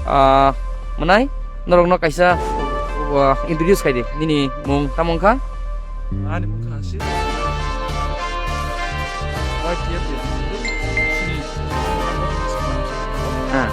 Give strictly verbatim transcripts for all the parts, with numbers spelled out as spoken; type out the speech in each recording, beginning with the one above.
Ah, mwnai, norokno kaisa, ah, introduce khai di, nini mung tamo wngkha? Ani mung kha si. Y T F ni. Ah.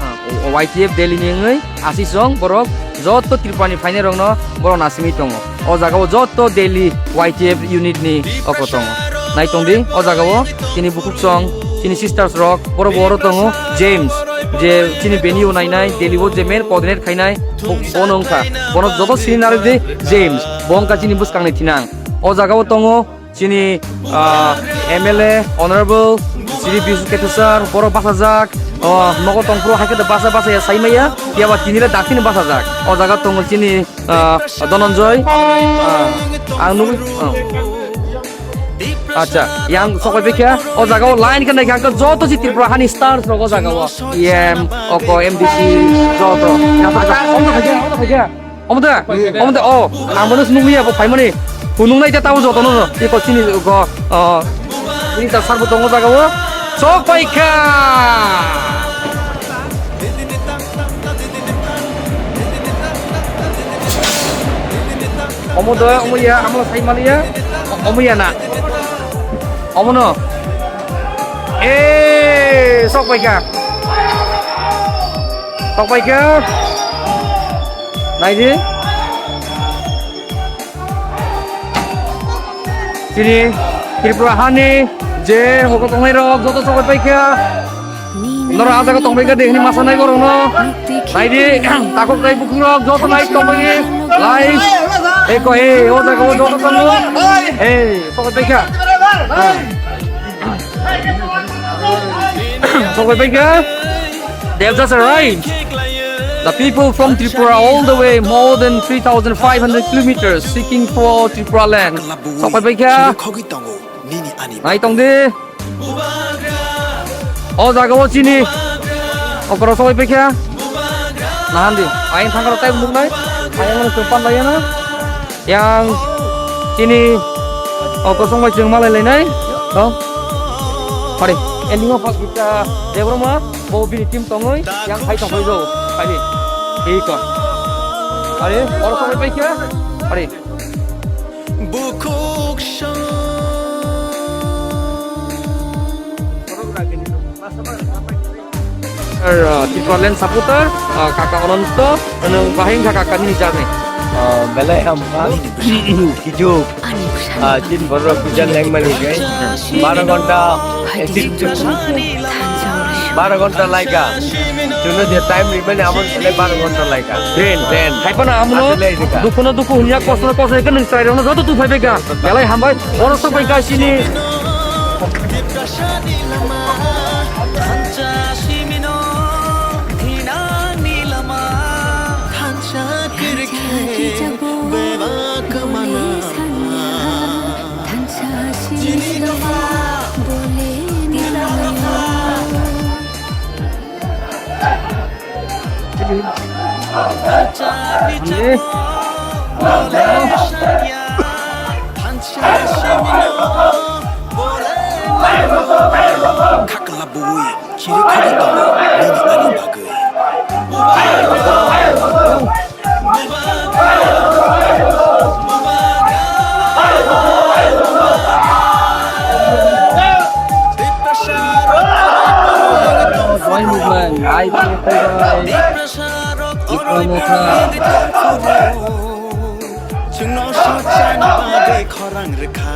Ah, o, o Y T F Delhi ni wngwi asisong borok joto Tripura ni phainai rokno borok nasimwi tongo. O jaga o joto Delhi Y T F unit ni oko tongo. Nai tong di, o jaga o chini bukhuk song, chini sisters rok, borok bo oro tongo, James, je chini venue nainai, Delhi o je main coordinate khainai, bo, bono wngkha. Bono joto sini narwk di, James, bo wngkha chini bwskang ni thinang. O jaga o tongo, chini, ah, M L A, Honorable Shri Bishu Ketu sir, borok bachajak, oh, nogo tongphuru hai khe basa basa ya sai maya, phiya ba tini le dakhini bachajak. O jaga tongo chini, ah, Dhananjay, ah, ang nugwi, ah. Acha, yang sok pai kha, o jaga o line khe nai kha, joto si Tripura hani stars rok o jaga o, E M, oko, M D C, joto. Yang tak, tak, omo khai kha, omo khai kha. Omo da, omo da, oh, ang bono nukliya bo phaimani. Bo nuknai ta tabo jotono no. Eko chini go, oh, ini ta sarbo tongo jaga o. Sok pai kha. Omo da, omo ya, amo sai maliya. Omo ya na. Omo no. Eh, sok pai kha. Sok pai kha. Nai di. Chini Tripura hani je hoko tongnai rok joto sok pai kha. Noro a jaga tongbai kha de hini masa nai borok no. Nai di, takhuk nai bukhuk rok joto nai tongbai. Lai. Eko, eh, o jaga o joto tongo. Eh, sok pai kha. Sok pai kha. They have just arrived. The people from Tripura all the way more than three thousand five hundred kilometers seeking for Tripura land. Sok pai kha. Nai tong di. O jaga o chini. Okoro sok pai kha. Nahan di. Ayang thangkar tai nuknai. Ayang ano chumpan lai na. Yang chini, oh, kosong bai chwng malai lainai. Oh. Pare, ending of first kita Debbarma, bo bini team tongoi, yang khai tongoi jo, khai ni. Iko. Pare, oro tongoi pai kya? Pare. Bukhuk song. Ar, ah, Tipraland supporter, ah, kaka Ananto, nung bahing kaka kani jane. Ah, belai hampa, kijuk, ah, chin borok kujan lengmani gai, baro gonta, eh, tik tuk. Baro gonta laika, chwngno je time rimani amo sele baro gonta laika. Den, den. Haipana amuno, asle laika. Dukuno duku hunya, kosno kosno, ekhe nung chai rokno joto tu phai beka. Belai hambai, oro sok bai gasini. Khakla bui, chiri khadi tongo, nini ani bagwi. Join movement, I P F I, Tipra Motha. Chwngno sochani bagwi khorang rwkha.